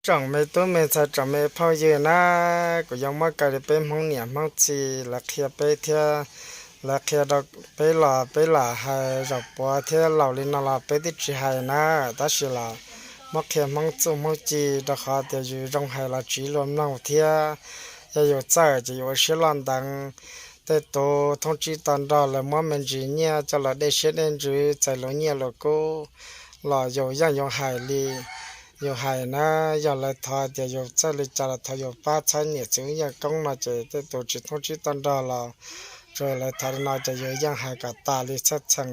Tsoom me tub me ntxhais, tsoom me phooj ywg na, kuv yuav muab kaw li peb Hmoob niam Hmoob txiv lawv qhia peb thiab, lawv qhia rau peb los peb lam hais zaum puav thiab laus li no los peb twb tsis hais na, tab sis los muab qhia Hmoob txuj Hmoob ci rau qhov tias yus zoo hais los tsiv luag mloog thiab. Yog yus txawj ces yus ua siab loj nteev. Tej tus thoob tsib to nrog lawv muab me ntsis nyiaj coj los dej siab dej ntsws txais luag nyiaj luag kub los yus yeej yuav hais li yus hais na. Yog lawv thov tias yus txawj li cas los thov yus pab txhawb niam txiv yeej koob no ces tej tus tsis thoob tsib to nrog los tsuas lawv thov li no ces yus yeej hais kom tas li txhawj txheem,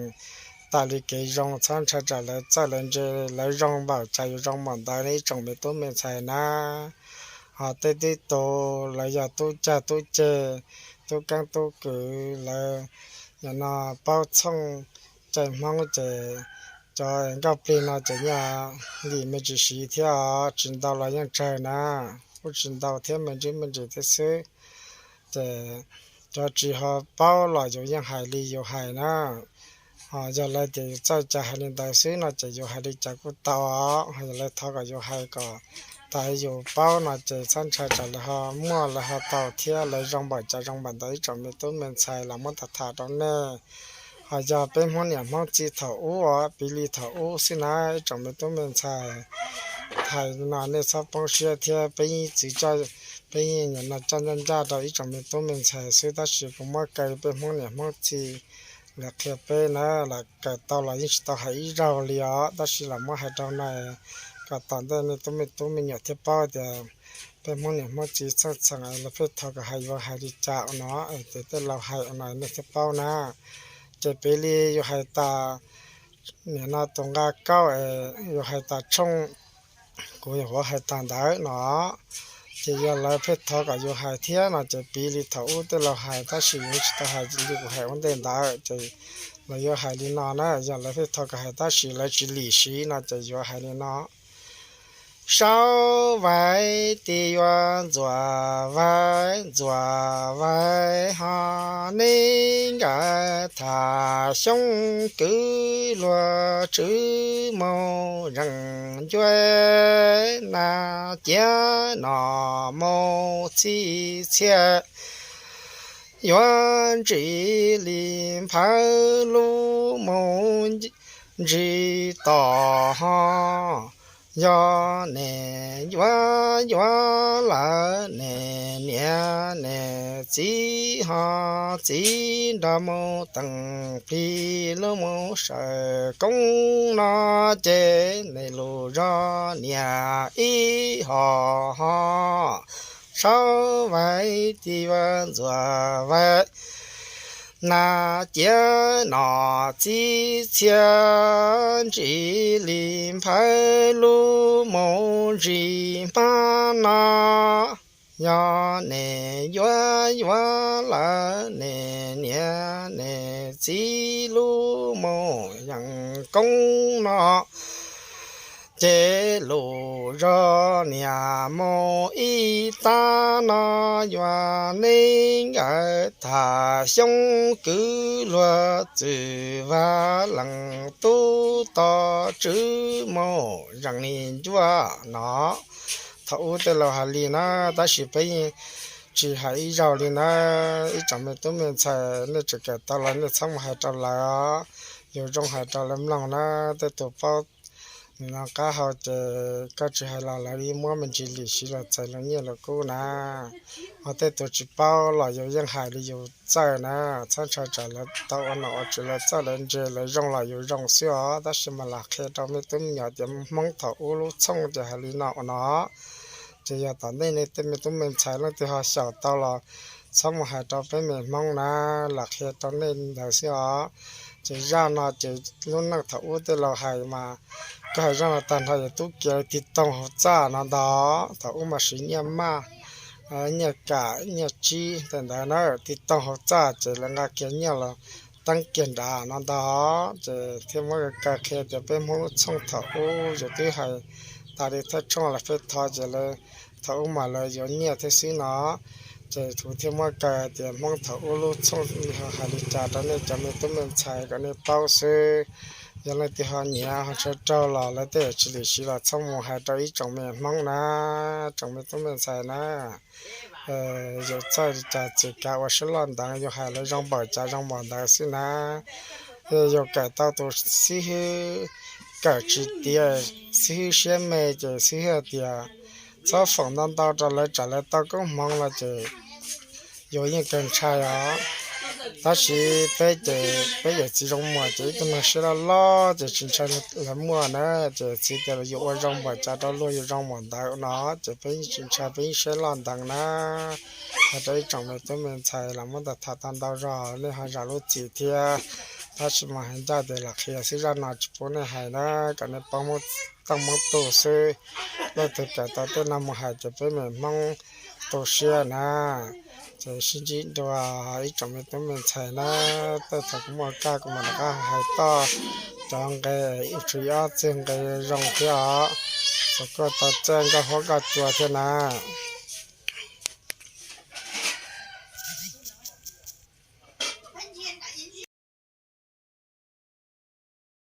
tas li kev zoo, txhob ntshai tsam lawv txawj lawv ntse, lawv zoo npaum cas yus zoo npaum ntawd ne ib tsoom me tub me ntxhais na. Ho tej tib tus lawv yog tub cag tub ceg, tub keeb tub kwm, lawv no paub txhooj cai Hmoob ces cov nkauj plig no ces nyaj lim me ntsis siv thiab os, tsis ntau los yeej tsawg na, kuj tsis ntau thiab me ntsis me ntsis thiab xwb. Ces cov tsis ho paub los yus yeej hais li yus hais na. Ho yog lawv tias yus txawj cas hais li ntawd xwb no ces yus hais li cas kuj tau os. Ho yog lawv thov kom yus hais kom tas yus paub no ces txhob ntshai tsam lawv ho muaj lawv ho tau thiab, lawv zoo npaum cas zoo npaum ntawd ib tsoom me tub me ntxhais los muab tham tham rau nej. Ho yog peb Hmoob niam Hmoob txiv thaum ub os, piv li thaum ub xwb na ib tsoom me tub me ntxhais. Hais no nej txhob poob siab thiab, peb yeej txiv coj, peb yeej nim no coj ncaj ncaj rau ib tsoom me tub me ntxhais xwb, tab sis kuv muab kaw peb Hmoob niam Hmoob txiv lawv qhia peb na, los kawm tau los yeej tsis tau hais ib zaug li os, tab sis los muab hais rau no kom tom ntej nej tub me tub me nyuam thiaj paub tias peb Hmoob niam Hmoob txiv txheej txheem lawv pheej thov kom hais yuav hais li cas ua no, ces tej laus hais ua no nej thiaj paub na. Ces piv li yus hais tas, nim no tus nqa kauj es yus hais tas tshooj, kuv yuav hais tas ntawd no, ces yog lawv pheej thov kom yus hais thiab no ces piv li thaum ub tej laus hais tab sis yus tsis tau hais li kuv hais ua ntej ntawd ces lawv yuav hais li no na, yog lawv pheej thov kom hais tab sis lawv tsis lim siv no ces yuav hais li no. Saub Vais tis yuav Ntxuam Vais, Ntxuam Vais ho neb nkawd tham xyoob kwv luag tswv mus zeem ncuab na, ciav nom mus txhij txhia yuav ntsis li nphawv lub mus ntsis tom ho. Yog nej yuav yuav lawm nej niam nej txiv ho txiv nrog mus teem plig lub mus sawv koob no ces nej lus zog niam ib hom ho. Saub Vais tis yuav Ntxuam Vais na, ciav nom txhij txhia ntsis li nphawv lub mus ntsis hmab no. Yog nej yuav yuav lawm nej niam nej txiv lub mus yeem koob no ces lus zog niam mus ib tag no, yuav nej nkawd tham xyoob kwv luag txwm vaj lees tub tom tswv mus zeem li ncuab no. Thaum ub tej laus hais li na, tab sis peb yeej tsis hais ib zaug li na. Ib tsoom me tub me ntxhais nej tseem kawm tau los nej txhob mus hais rau lawv, yus zoo hais rau lawv mloog na. Tej tus paub nim no qab hau ces koj tsis hais los lawv yeej muab me ntsis lim siv los txais luag nyiaj luag kub na. Ho tej tus tsis paub los yus yeej hais li yus txawj na, txhob ntshai tsam lawv tau ua nom ua tswv lawv txawj lawv ntse lawv zoo los yus zoo xwb os. Tab sis mas lam qhia rau me tub me nyuam tias Hmoob thaum ub lub txhooj ces hais li no ua no. Ces yog tom ntej nej tej me tub me ntxhais leej twg ho xyaum tau los txhob mus hais rau peb me Hmoob na, lam qhia rau nej ntawd xwb os. Ces zaj no ces lub neej thaum ub tej laus hais mas, koj hais zaj no tag nrho yog tub kiag tig toog hauv txaj no ntag. Thaum ub mas siv nyiaj maj, nyiaj kam nyiaj tsib tej ntawd na, tig toog hauv txaj ces lawv nqa kiag nyiaj los teeb kiag nrad no ntag. Ces thiaj muab kaw qhia tias peb Hmoob lub txhooj thaum ub yus twb hais tas li thawj tshooj los peb thov ces lawv thaum ub mas lawv yuav nyiaj thiab xwb no. Ces kuv thiaj muab kaw tias Hmoob thaum ub lub txhooj hais li cas rau nej cov me tub me ntxhais kom nej paub xwb. Yog leej twg ho nyiam ho tshua raug los lawv tej yam tsis lim siv los txhob mus hais rau ib tsoom me Hmoob na, tsoom me tub me ntxhais na. Yus txawj li cas txwm kav ua siab loj ntev, yus hais lawv zoo npaum cas zoo npaum ntawd xwb na. Yog yus kawm tau tus xib hwb kawm tsis tiav, xib hwb siab me ces xib hwb hais tias txhob foom ntau ntau rau lawv tsam lawv tau koob hmoov los ces yus yeej kawg ntshai os. Tab sis peb ces peb yawm txiv Zoo Muas ces ib tug neeg siab loj loj ces tsis ntshai lawv muaj na. Ces txiv tias yus ua zoo npaum cas rau luag yus zoo npaum ntawd no, ces peb yeej tsis ntshai, peb yeej siab loj ntev na. Hais rau ib tsoom me tub me ntxhais los muab tham tau ntau zog nej ho zam lub txim thiab. Tab sis mas hais ncaj tias los qhia xwb, zaj no tsis pub nej hais na, kom nej paub Hmoob Tooj Hmoob Tuj xwb. Leej twg kawm tau tej no mus hais ces peb me Hmoob tu siab na. Ces sib ntsib dua ib tsoom me tub me ntxhais na, tej thaum kuv muaj kaj kuv mam rov qab hais toj cov nqe, ib txhia ob txog nqe zoo thiab os. Txog kuj tau txawj nkauj huab nkauj cua thiab na.